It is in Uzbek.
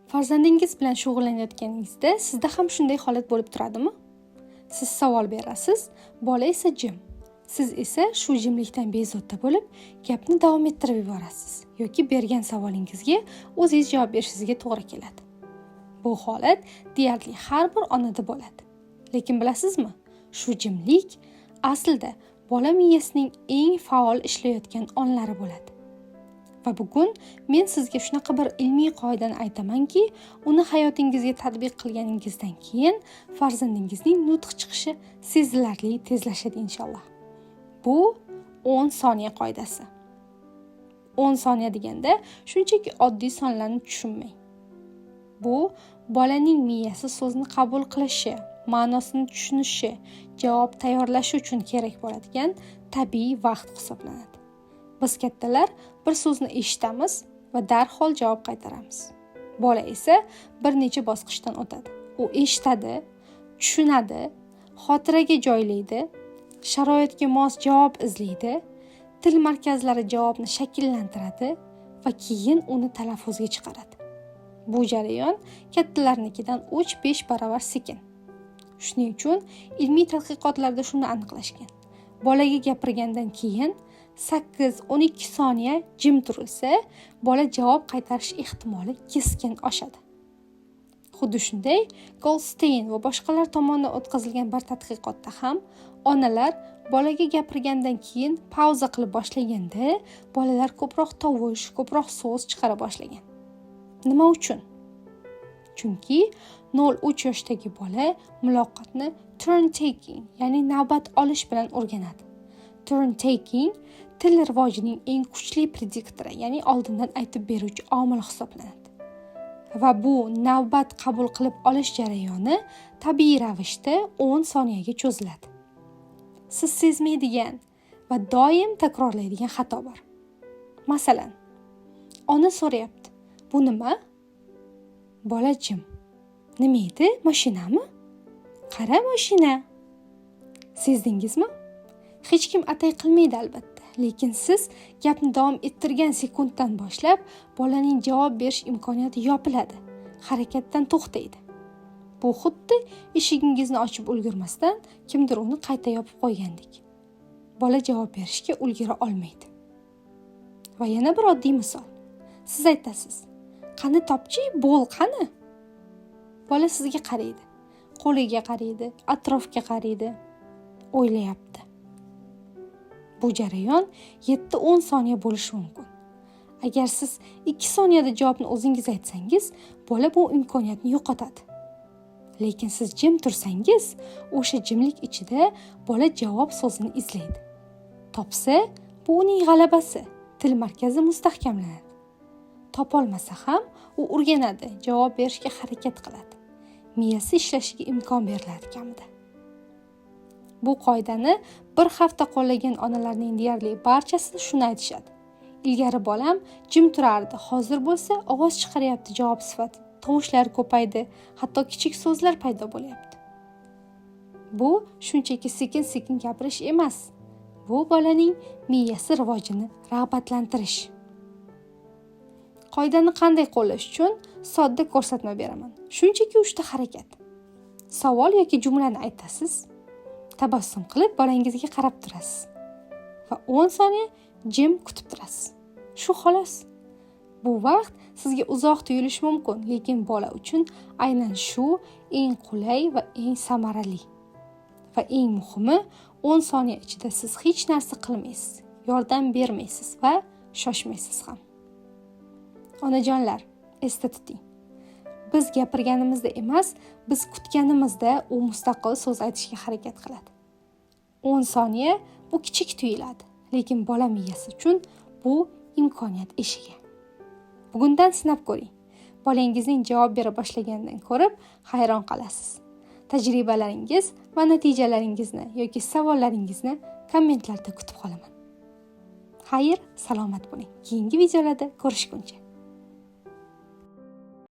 Farzandingiz bilan shug'ullanayotganingizda sizda ham shunday holat bo'lib turadimi? Siz savol berasiz, bola esa jim. Siz esa shu jimlikdan bezovta bo'lib, gapni davom ettirib yuborasiz yoki bergan savolingizga o'zingiz javob berishingizga to'g'ri keladi. Bu holat deyarli har bir onada bo'ladi. Lekin bilasizmi, shu jimlik aslida bola miyasining eng faol ishlayotgan onlari bo'ladi. Va bugun men sizga shunaqa bir ilmiy qoidani aytamanki, uni hayotingizga tatbiq qilganingizdan keyin farzandingizning nutq chiqishi sezilarli tezlashadi, inshaalloh. Bu 10 soniya qoidasi. 10 soniya deganda shunchaki oddiy sonlarni tushunmang. Bu bolaning miyasi so'zni qabul qilishi, ma'nosini tushunishi, javob tayyorlashi uchun kerak bo'ladigan tabiiy vaqt hisoblanadi. Biz, kattalar, bir so'zni eshitamiz va darhol javob qaytaramiz. Bola esa bir necha bosqichdan o'tadi. U eshitadi, tushunadi, xotiraga joylaydi, sharoitga mos javob izlaydi, til markazlari javobni shakllantiradi va keyin uni talaffuzga chiqaradi. Bu jarayon kattalarnikidan 3-5 baravar sekin. Shuning uchun ilmiy tadqiqotlarda shuni aniqlashgan: bolaga gapirgandan keyin 8-12 soniya jim turilsa, bola javob qaytarish ehtimoli keskin oshadi. Xuddi shunday, Goldstein va boshqalar tomonidan o'tkazilgan bir tadqiqotda ham onalar bolaga gapirgandan keyin pauza qilib boshlaganda, bolalar ko'proq tovush, ko'proq so'z chiqara boshlagan. Nima uchun? Chunki 0-3 yoshdagi bola muloqotni turn taking, ya'ni navbat olish bilan o'rganadi. Turn taking til rivojining eng kuchli prediktori, ya'ni oldindan aytib beruvchi omil hisoblanadi va bu navbat qabul qilib olish jarayoni tabiiy ravishda 10 soniyaga cho'ziladi. Siz sezmaydigan va doim takrorlaydigan xato bor. Masalan, ona so'rayapti: "Bu nima?" Bola jim. "Nima edi, mashinami? Qara, mashina." Sezdingizmi? Hech kim atay qilmaydi, albatta, lekin siz gapni davom ettirgan sekunddan boshlab bolaning javob berish imkoniyati yopiladi, harakatdan to'xtaydi. Bu xuddi eshigingizni ochib ulgurmasdan kimdir uni qayta yopib qo'ygandek. Bola javob berishga ulgura olmaydi. Va yana bir oddiy misol. Siz aytasiz: "Qani, topchi, bo'l, qani?" Bola sizga qaraydi, qo'liga qaraydi, atrofga qaraydi, o'ylayapti. Bu jarayon 7-10 soniya bo'lishi mumkin. Agar siz 2 soniyada javobni o'zingiz aytsangiz, bola bu imkoniyatni yo'qotadi. Lekin siz jim tursangiz, o'sha jimlik ichida bola javob so'zini izlaydi. Topsa, bu uning g'alabasi, til markazi mustahkamlanadi. Topolmasa ham, u o'rganadi, javob berishga harakat qiladi, miyasi ishlashiga imkon beriladi kamida. Bu qoidani bir hafta qo'llagan onalarning deyarli barchasi shuni aytishadi: "Ilgari bolam jim turardi, hozir bo'lsa ovoz chiqaryapti javob sifatida, tovushlar ko'paydi, hatto kichik so'zlar paydo bo'lyapti." Bu shunchaki sekin sekin gapirish emas, bu bolaning miyasi rivojini rag'batlantirish. Qoidani qanday qo'llash uchun sodda ko'rsatma beraman. Shunchaki uchta harakat. Savol yoki jumlani aytasiz, tabassum qilib bolangizga qarab turasiz va 10 soniya jim kutib turasiz. Shu, xolos. Bu vaqt sizga uzoq tuyulishi mumkin, lekin bola uchun aynan shu eng qulay va eng samarali. Va eng muhimi, 10 soniya ichida siz hech narsa qilmaysiz, yordam bermaysiz va shoshmaysiz ham. Onajonlar, esda tuting: biz gapirganimizda emas, biz kutganimizda u mustaqil so'z aytishga harakat qiladi. 10 soniya bu kichik tuyuladi, lekin bola miyasi uchun bu imkoniyat eshigi. Bugundan sinab ko'ring. Bolangizning javob bera boshlaganidan ko'rib hayron qolasiz. Tajribalaringiz va natijalaringizni yoki savollaringizni kommentlarda kutib qolaman. Xayr, salomat bo'ling. Keyingi videolarda ko'rishguncha.